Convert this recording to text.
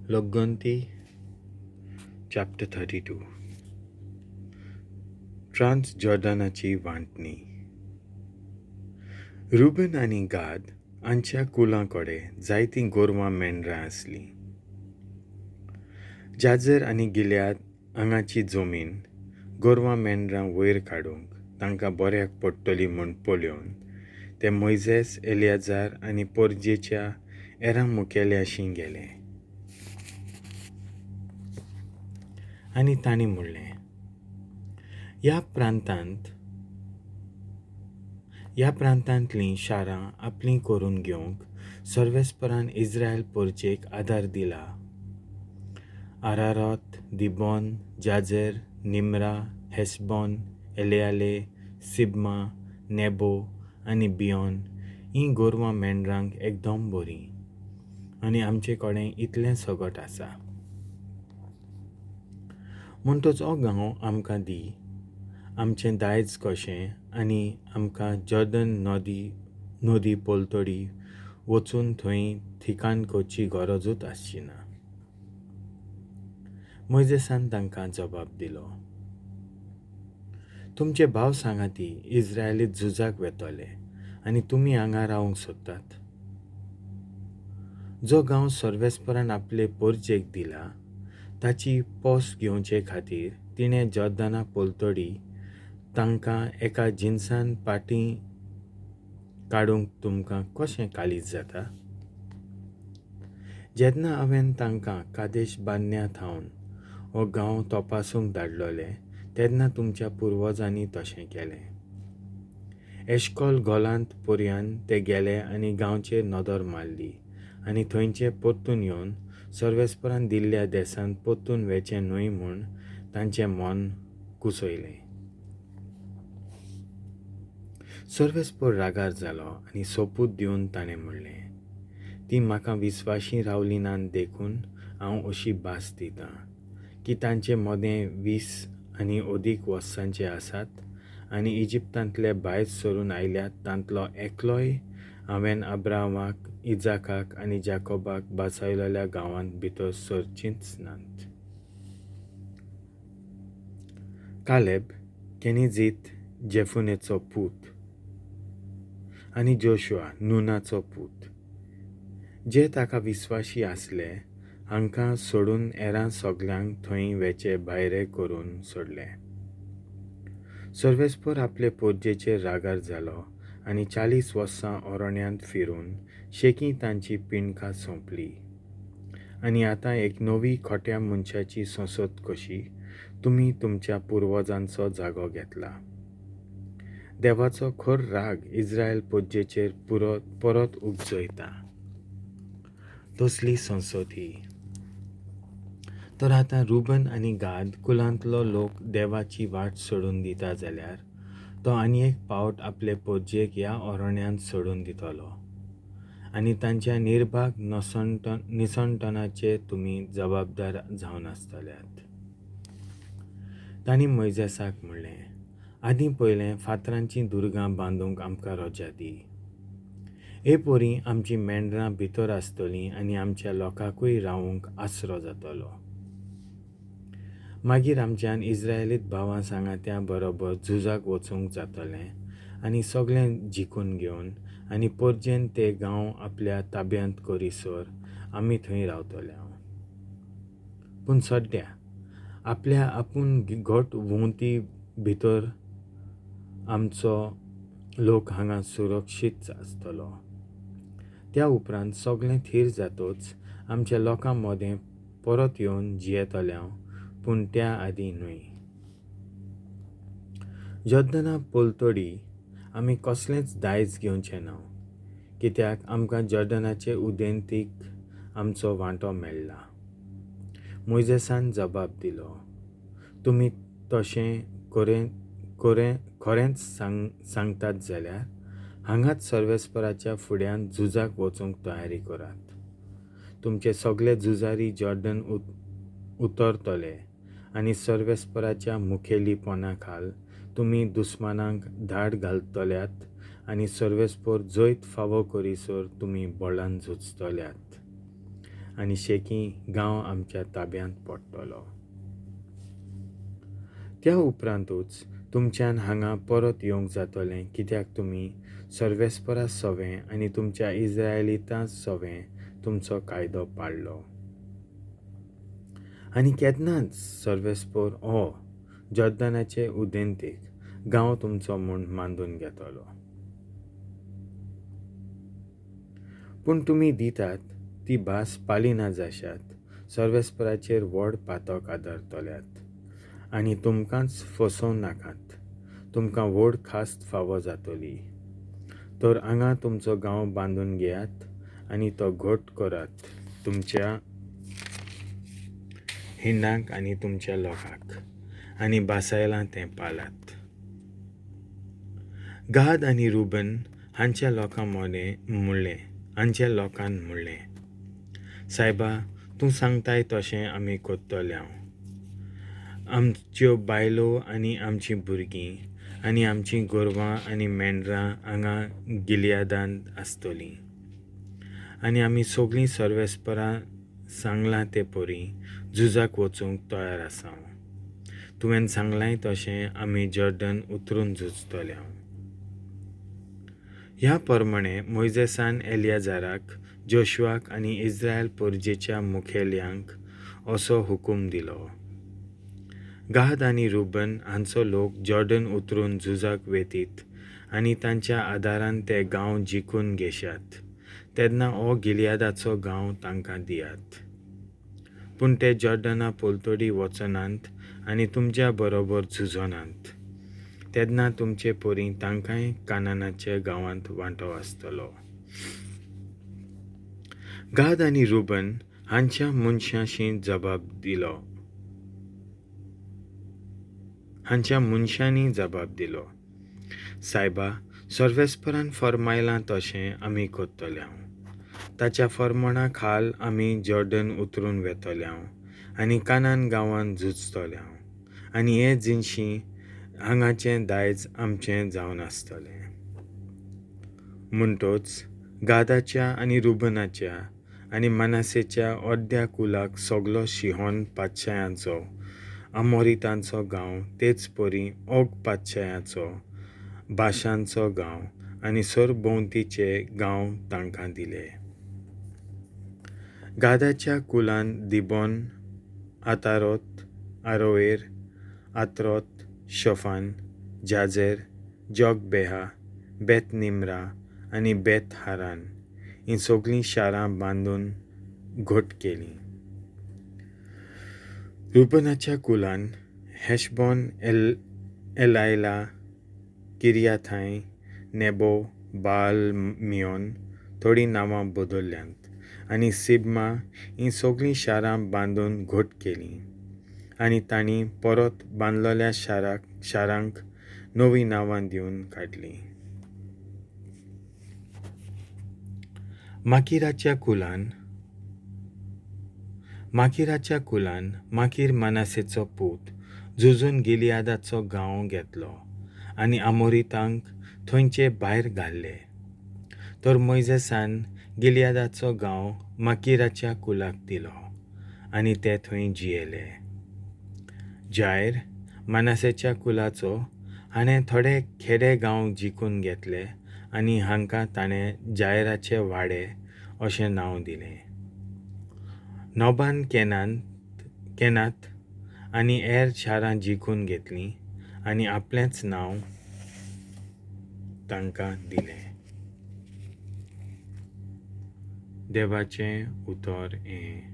लोकगंती chapter 32. Trans जॉर्डनाची वांटणी. Ruban आनी गाद हांच्या कुलां कडेन जायतीं गोरवां मेंढरां आसलीं. जाजर आनी गिल्याद हांगाची जमीन गोरवां मेंढरां वयर काडूंक तांकां बऱ्याक पडटली म्हूण पळोवन ते मोयजेस, एलियाजार आनी पोरजेच्या एरां मुखेल्याशी गेले आनी तांणी म्हणलें, ह्या प्रांतांतलीं शारां आपलीं करून घेवंक सर्वेस्परान इस्रायल पोरजेक आदार दिला. Ataroth, Dibon, Jazer, Nimrah, Heshbon, Elealeh, Sibmah, Nebo आनी बियोन हीं गोरवां मेंढरांक एकदम बरीं आनी आमचे कडेन इतलें सगट आसा. म्हणटच हो गांव आमकां दी, आमचें दायज कशें आनी आमकां जॉर्डन नदी पलतडी वचून थंय ठिकाण करची गरजूच आसची ना. मोयजेसान तांकां जबाब दिलो, तुमचे भाव सांगाती इस्रायलीत झुजाक वेतले आनी तुमी हांगा रावंक सोदतात. जो गांव सर्वेस्परान आपले पोरजेक दिला ताची पोस घेवचे खातीर तिणें जॉर्दना पलतडी तांकां एका जिनसान पाटी काडूंक तुमकां कशें काळीज जाता? जेन्ना हांवें तांकां कादेश बान्या थावन हो गांव तपासूंक धाडलोले तेन्ना तुमच्या पुर्वजांनी तशें केलें. एशकॉल गोलांत पर्यान ते गेले आनी गांवचेर नदर मारली आनी थंयचे परतून येवन सर्वेस्परान दिल्ल्या देसांत परतून वेचें न्हय म्हूण तांचें मन कुसयलें. सर्वेस्पर रागार जालो आनी सोपूत दिवन ताणें म्हणलें, तीं म्हाका विस्वाशी रावलीं ना देखून हांव अशी भास दितां की तांचे मदें 20 आनी अदीक वर्सांचे आसात आनी इजिप्तांतले भायर सरून आयल्यात तांतलो एकलोय हांवें अब्राहमाक, इजाकाक आनी जाकोबाक भासायलेल्या गांवांत भितर सरचींच नात. कालेब, केनिजीत जेफुनेचो पूत आनी जोशुआ नुनाचो पूत, जे ताका विस्वाशी आसले, हांकां सोडून हेरां सगल्यांक थंय वेचे भायरे करून सोडले. सर्वेस्पर आपले पोरजेचेर रागार जालो आनी 40 वर्सां अरण्यांत फिरून शेकीं तांची पिंडकां सोंपली. आनी आतां एक नवी खोट्या मनशाची संसद कशी तुमी तुमच्या पुर्वजांचो जागो घेतला. देवाचो खर राग इस्रायल पोरजेचेर परत उपजयता तसली संसद ही. तर आतां रुबन आनी गाद कुलांतलो लोक देवाची वाट सोडून दिता जाल्यार तो आनी एक पावट आपले पोरजेक ह्या अरण्यांत सोडून दितलो आनी तांच्या निर्भाग निसणटनाचे तुमी जबाबदार जावन आसतल्यात. तांणी मोयजेसाक म्हणलें, आदीं पयलें फातरांचीं दुर्गां बांदूंक आमकां रजा दी. हे परी आमचीं मेंढरां भितर आसतलीं आनी आमच्या लोकांकूय रावूंक आसरो जातलो. मागीर आमच्यान इस्रायलीत भावां सांगात्या बरोबर झुजाक वचूंक जातलें आनी सगळें जिखून घेवन आनी पोरजेन ते गांव आपल्या ताब्यांत करीसर आमी थंय रावतले. पूण सद्या आपल्या आपूण घट वंती भितर आमचो लोक हांगा सुरक्षीत आसतलो. त्या उपरांत सगळें थीर जातच आमच्या लोकां मदें परत येवन जियेतले, पूण त्या आदीं न्हय. जॉर्दना पलतडी आमी कसलेंच दायज घेवचें ना, कित्याक आमकां जॉर्दनाचे उदेंतीक आमचो वांटो मेळ्ळा. मोयजेसान जबाब दिलो, तुमी तशें खरेंच सांगतात जाल्यार हांगाच सर्वेस्पराच्या फुड्यान झुजाक वचूंक तयारी करात. तुमचे सगळे झुजारी जॉर्दन उतरतले आनी सर्वेस्पराच्या मुखेलीपणा खाल तुमी दुस्मानांक धाड घालतल्यात आनी सर्वेस्पर जैत फावो करीसर तुमी बळान झुजतल्यात. आनी शेकीं गांव आमच्या ताब्यांत पडटलो. त्या उपरांतूच तुमच्यान हांगा परत येवंक जातलें, कित्याक तुमी सर्वेस्परा सवें आनी तुमच्या इस्रायलितां सवें तुमचो कायदो पाळ्ळो. आनी केन्नाच सर्वेस्पर हो जॉर्दनाचे उदेंतेक गांव तुमचो म्हूण मानून घेतलो. पूण तुमी दितात ती भास पालिना जाशात सर्वेस्पराचेर व्हड पातक आदारतल्यात आनी तुमकांच फसोवं नाकात, तुमकां व्हड खास्त फावो जातली. तर हांगा तुमचो गांव बांदून घेयात आनी तो घट करात तुमच्या हिंडांक आनी तुमच्या लोकांक, आनी भासायलां तें पाळात. गाद आनी रुबन हांच्या लोकां म्हणलें, हांच्या लोकान म्हणलें, सायबा, तूं सांगताय तशें आमी करतले. आमच्यो बायलो आनी आमचीं भुरगीं आनी आमचीं गोरवां आनी मेंढरां हांगा गिलियादांत आसतलीं, आनी आमी सगळीं सर्वेस्परां सांगलां ते परी झुजाक वचूंक तयार आसा. तुवें सांगलांय तशें आमी जॉर्डन उतरून झुजतले. ह्या प्रमाणे मोयजेसान एलियाजाराक, जोशुआक आनी इस्रायल परजेच्या मुखेल्यांक असो हुकूम दिलो. गाद आनी रुबन हांचो लोक जॉर्डन उतरून झुजाक वेतीत आनी तांच्या आदारान ते गांव जिखून घेशात, तेन्ना हो गिलियादाचो गांव तांकां दियात. पूण ते जॉर्डना पलतडी वचनात आनी तुमच्या बरोबर झुजनात, तेन्ना तुमचे परी तांकांय कानानाच्या गांवांत वांटो आसतलो. गाद आनी रुबन हांच्या मनशांशी जबाब दिलो हांच्या मनशांनी जबाब दिलो, सायबा, सर्वेस्परान फर्मायलां तशें आमी करतले. ताच्या फर्माणा खाल आमी जॉर्डन उतरून वेतले आनी कानान गांवांत झुजतले, आनी हे जिनशी हांगाचें दायज आमचें जावन आसतलें. म्हणटच गादाच्या आनी रुबनाच्या आनी मनासेच्या अर्द्या कुलाक सगलो शिहोन पातशायांचो अमोरितांचो गांव, तेच परी ओग पातशायाचो भाशांचो गांव आनी सरभोंवतीचे गांव तांकां दिले. गादाच्या कुलान Dibon, Ataroth, Aroer, Ataroth, Shophan, Jazer, Jogbehah, Beth Nimrah आनी बेथ हारान हीं सगळीं शारां बांदून घट केलीं. रुबनाच्या कुलान Heshbon, Elealeh, Kiriathaim, Nebo, Baal Meon, थोडीं नांवां बदल्ल्यांत, आनी सिब्मा हीं सगळीं शारां बांदून घट केलीं, आनी तांणी परत बांदलेल्या शारांक नवीं नांवां दिवन काडलीं. माकीराच्या कुलान माकीर मनासेचो पूत झुजून गिलियादाचो गांव घेतलो आनी आमोरितांक थंयचे भायर घाल्ले. तर मोयजेसान गिलियादाचो गांव माकीराच्या कुलाक दिलो आनी ते थंय जियेले. जायर मनासेच्या कुलाचो हाणें थोडे खेडे गांव जिखून घेतले आनी हांकां ताणें जायराचे वाडे अशें नांव दिलें. नोबान केनात आनी हेर शारां जिखून घेतलीं आनी आपलेंच नांव तांकां दिलें. देवाचें उतर हें.